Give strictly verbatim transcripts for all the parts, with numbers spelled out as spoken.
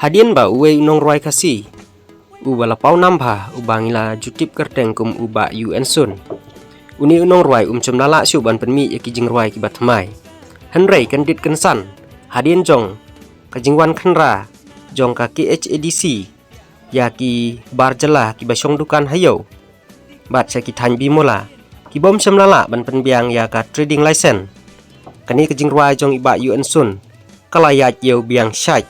Hadien ba uwei u nongrwai Khasi uba la paw nam bha, uba ngi la ju tip kyrteng kum u Bah Yu Ensun, une u nongrwai um shym la lah shuh ban pynmih ïa ki jingrwai kiba thymmai. Hynrei kyndit kynsan, hadien jong ka jingwan khynra jong ka K H A D C ïa ki bar jylla kiba shong dukan ha ïew bad sha ki thaiñ bimula, ki bym shym la lah ban pynbiang ïa ka trading license, kane ka jingrwai jong i Bah Yu Ensun ka la ïaid ïew biang shait.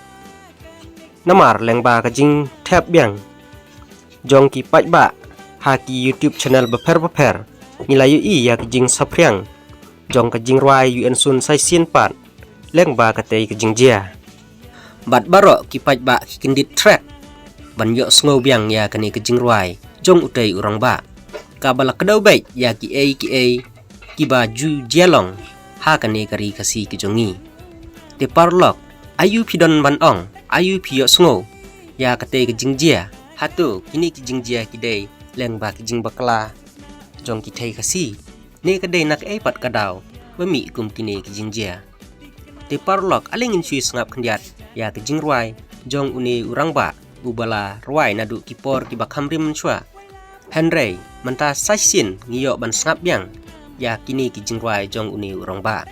Namar lyngba ka jingthep biang jong ki paidbah ha ki YouTube channel bapher bapher, ngi la ïohi ïa ka jingsaphriang jong ka jingrwai Yu Ensun sa shisien pat lyngba katei ka jingjia. Bad baroh ki paidbah ki kyndit trep ban ïohsngew biang ïa kane ka jingrwai jong utei u rangbah, kaba la kdew beit ïa kiei kiei kiba ju jia long ha kane ka ri Khasi ka jong ngi. Te paralok, aïu phi don ban ong, aïu phi ïohsngew ïa katei ka jingjia? Hato kine ki jingjia ki dei lyngba ki jingbakla jong ki thei Khasi, ne ka dei na kaei pat ka daw ba mih kum kine ki jingjia? Te paralok, ale ngin shu sngap khyndiat ïa ka jingrwai jong une u rangbah uba la rwai naduh ki por kiba kham rim mynshuwa. Hynrei mynta sa shisien ngi ïoh ban sngap biang ïa kine ki jingrwai jong une u rangbah.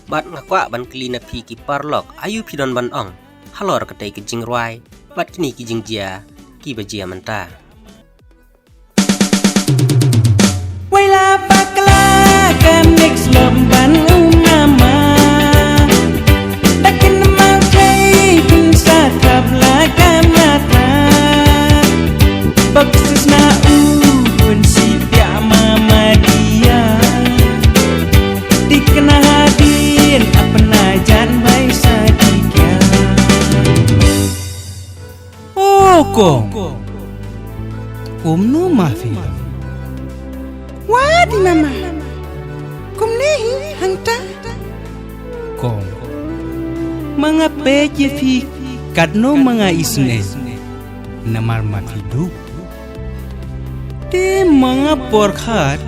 Bad nga kwah ban kylli na phi ki paralok, aïu phi don ban ong halor katei ka jingrwai bad kine ki jingjia kiba jia mynta? Wei la bakla ka mix lom ban u mama. Da kin ma thei kin sa thap la ka mata. Bak sis na u un si pia mama dia. Dik na hadien apna jan bai sa dikia. O kong. Kumno ma phi? Wadi mama. Kumne hi hangta. Kong. Ma nga peit ïa phi katno ma nga isynei. Namar ma phi duk. Te ma nga pyrkhat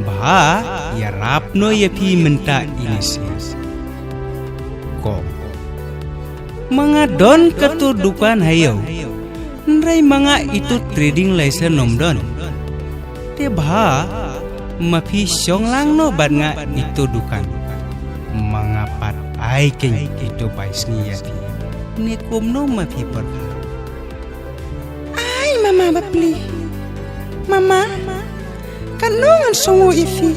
ba ïarap noh ïa phi mynta ine sien. Kong. Ma nga don kato dukan ha ïew. Hynrei ma nga ito trading license ym don. Te ba ma phi shong lang noh bad nga ito dukan. Ma nga pat ai keiñ ito bai sngi ïa phi. Ne kumno ma phi pyrkhat? Ai mama bapli. Mama, katno ngan sngew ïa phi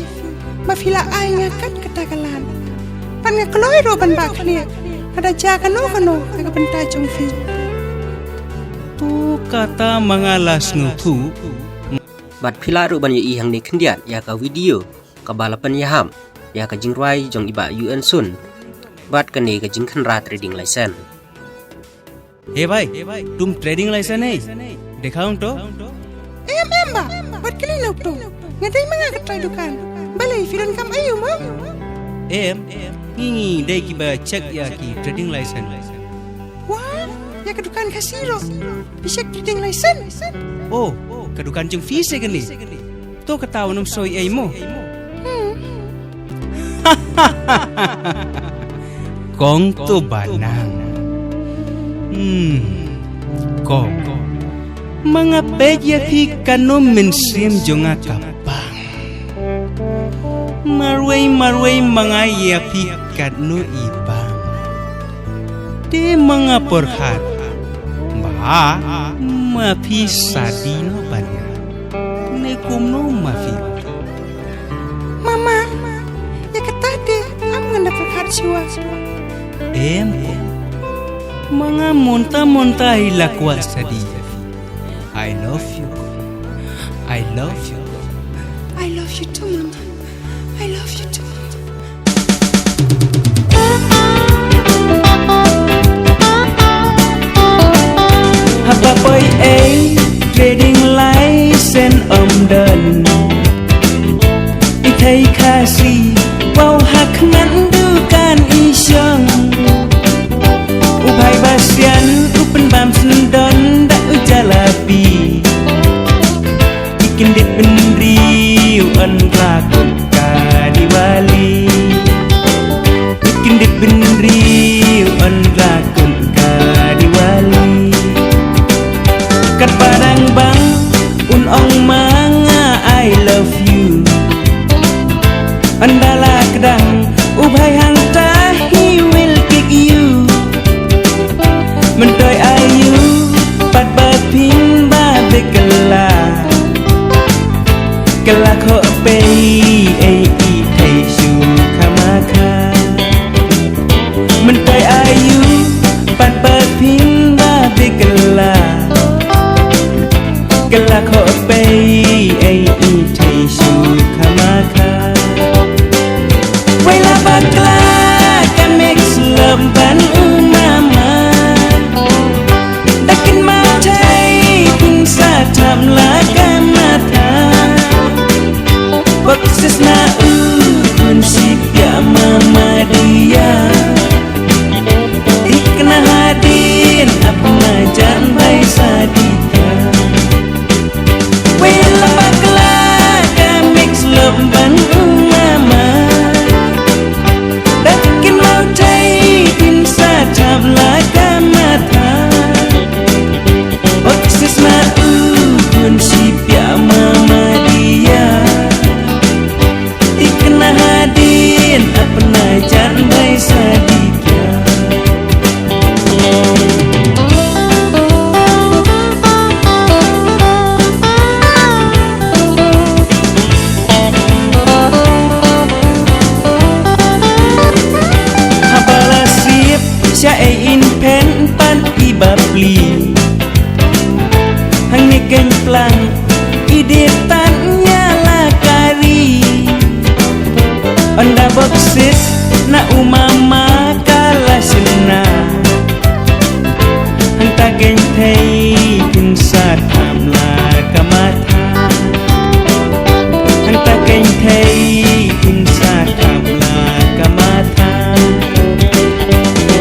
ba phi la ai nga kat kata ka lad. Pat nga kloi ruh ban bah khlieh lada jia kano kano ha ka bynta jong phi. To kata ma nga la sngewthuh. Bad phi lah ruh ban ïohi hangne khyndiat ïa ka video kaba la pynïahap ïa ka jingrwai jong i Bah Yu Ensun bad kane ka jingkhynra trading license. He bhai, tum trading license hai? Dekhaun to. Em em ba, wat kali na to. Nga dei ma nga ka trai dukan. Balei phi donkam aïu mo? Em, ngi ngi dei kiba check ïa ki trading license. Wah, ïa ka dukan Khasi ruh phi check trading license? Oh, ka dukan jong phi se kane. To kata wat nym soi ei mo. Hmm. Kong to ba nang. Hmm. Kong. Ma nga peit ïa phi katno mynsiem jong nga ka pang. Marwei marwei ma nga ïa phi katno i bang. Te ma nga pyrkhat ba ma phi shadi noh bad nga. Ne kumno ma phi? Mama, ïa kata te ym ngan da pyrkhat shuwa. Em, ma nga mynta mynta hi la kwah shadi. I love you. I love you. I love you too, Mama. I love you too. Haba poi ei trading license ym don. I thei Khasi, wow ha khmat dukan i shong. U bhai Bastian u pynbam syndon da u jalabi. I kyndit bynriew yn rakut ka Diwali. I kyndit bynriew yn rakut ka Diwali. Boksis ma u khun shi pia mama dia. Ikna hadin apna jan bai sadika. Haba la sip sha ei in phen pan i bapli. Hangne keng plang i dip tan nia la kari. Onda boksis na u mama ka la sina. Hangta keng thei kin sa tham la ka matha. Hangta keng thei kin sa tham la ka matha.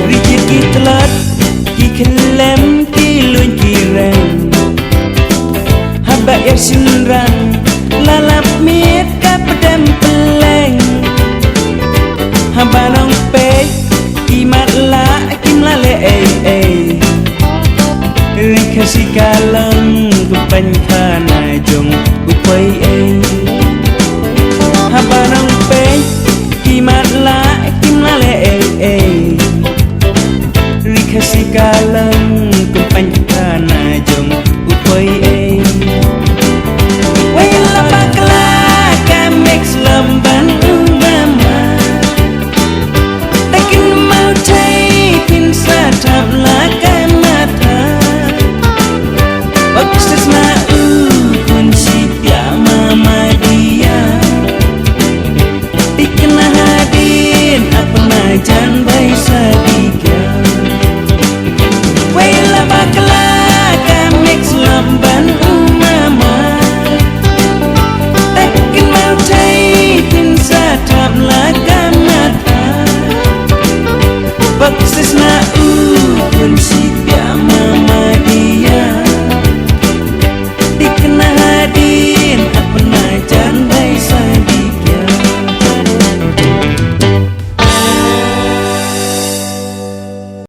Ri kit ki tlot ki khlem ki luin ki reng. Haba er shin rang la lap miet ka pdem peleng. Haba nong peit ki mat la kim la le ei ei. Ri Khasi ka long kumpan khana jong u poi ei. Haba nong peit ki mat la kim la le ei ei. Ri Khasi ka long kumpan khana jong u poi ei.